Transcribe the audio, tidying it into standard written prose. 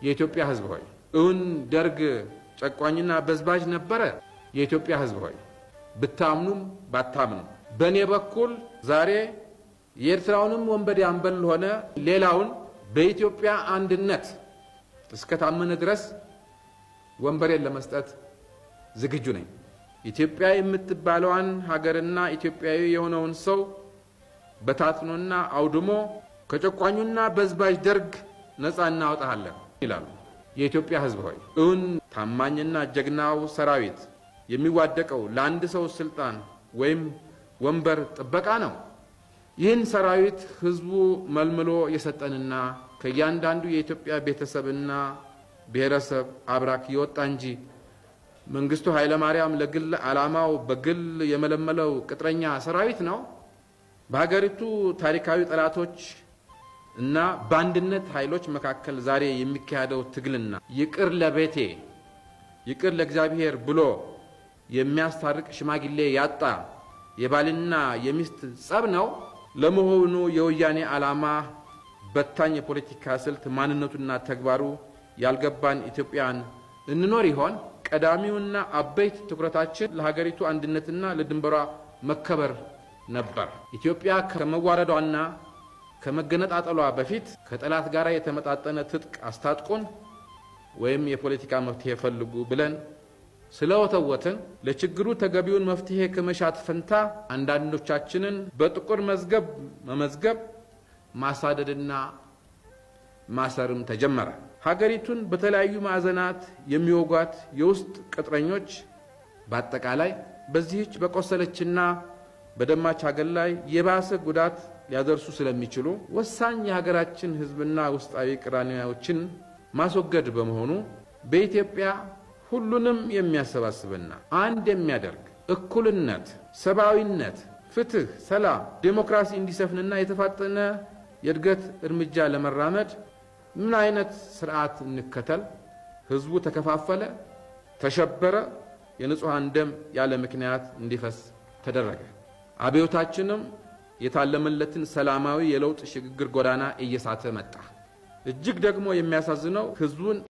የኢትዮጵያ ሕዝብ ሆይ፣ እውን ደርግ ጨቋኝና በዝባዥ ነበረ? የኢትዮጵያ ሕዝብ ሆይ፣ ብታምኑም ባታምኑም በእኔ በኩል ዛሬ የኤርትራውንም ወንበዴ አምበል ሆነ ሌላውን በኢትዮጵያ አንድነት እስከታመነ ድረስ ወንበሬን ለመስጠት ዝግጁ ነኝ። ኢትዮጵያ የምትባለዋን ሀገርና ኢትዮጵያዊ የሆነውን ሰው በታትኖና አውድሞ ከጨቋኙና በዝባዥ ደርግ ነፃ እናወጣሃለን ይላሉ። የኢትዮጵያ ሕዝብ ሆይ፣ እውን ታማኝና ጀግናው ሰራዊት የሚዋደቀው ለአንድ ሰው ስልጣን ወይም ወንበር ጥበቃ ነው? ይህን ሰራዊት ህዝቡ መልምሎ የሰጠንና ከእያንዳንዱ የኢትዮጵያ ቤተሰብና ብሔረሰብ አብራክ የወጣ እንጂ መንግስቱ ኃይለማርያም ለግል ዓላማው በግል የመለመለው ቅጥረኛ ሰራዊት ነው? በሀገሪቱ ታሪካዊ ጠላቶች እና በአንድነት ኃይሎች መካከል ዛሬ የሚካሄደው ትግልና ይቅር ለቤቴ ይቅር ለእግዚአብሔር ብሎ የሚያስታርቅ ሽማግሌ ያጣ የባልና የሚስት ጸብ ነው? ለመሆኑ የወያኔ ዓላማ በታኝ የፖለቲካ ስልት ማንነቱና ተግባሩ ያልገባን ኢትዮጵያን እንኖር ይሆን? ቀዳሚውና አበይት ትኩረታችን ለሀገሪቱ አንድነትና ለድንበሯ መከበር ነበር። ኢትዮጵያ ከመዋረዷና ከመገነጣጠሏ በፊት ከጠላት ጋር የተመጣጠነ ትጥቅ አስታጥቁን ወይም የፖለቲካ መፍትሄ ፈልጉ ብለን ስለወተወትን ለችግሩ ተገቢውን መፍትሄ ከመሻት ፈንታ አንዳንዶቻችንን በጥቁር መዝገብ መመዝገብ፣ ማሳደድና ማሰርም ተጀመረ። ሀገሪቱን በተለያዩ ማዕዘናት የሚወጓት የውስጥ ቅጥረኞች በአጠቃላይ በዚህች በቆሰለችና በደማች ሀገር ላይ የባሰ ጉዳት ሊያደርሱ ስለሚችሉ ወሳኝ የሀገራችን ሕዝብና ውስጣዊ ቅራኔዎችን ማስወገድ በመሆኑ በኢትዮጵያ ሁሉንም የሚያሰባስብና አንድ የሚያደርግ እኩልነት፣ ሰብአዊነት፣ ፍትህ፣ ሰላም፣ ዴሞክራሲ እንዲሰፍንና የተፋጠነ የእድገት እርምጃ ለመራመድ ምን አይነት ስርዓት እንከተል? ህዝቡ ተከፋፈለ፣ ተሸበረ፣ የንጹሐን ደም ያለ ምክንያት እንዲፈስ ተደረገ። አብዮታችንም የታለመለትን ሰላማዊ የለውጥ ሽግግር ጎዳና እየሳተ መጣ። እጅግ ደግሞ የሚያሳዝነው ህዝቡን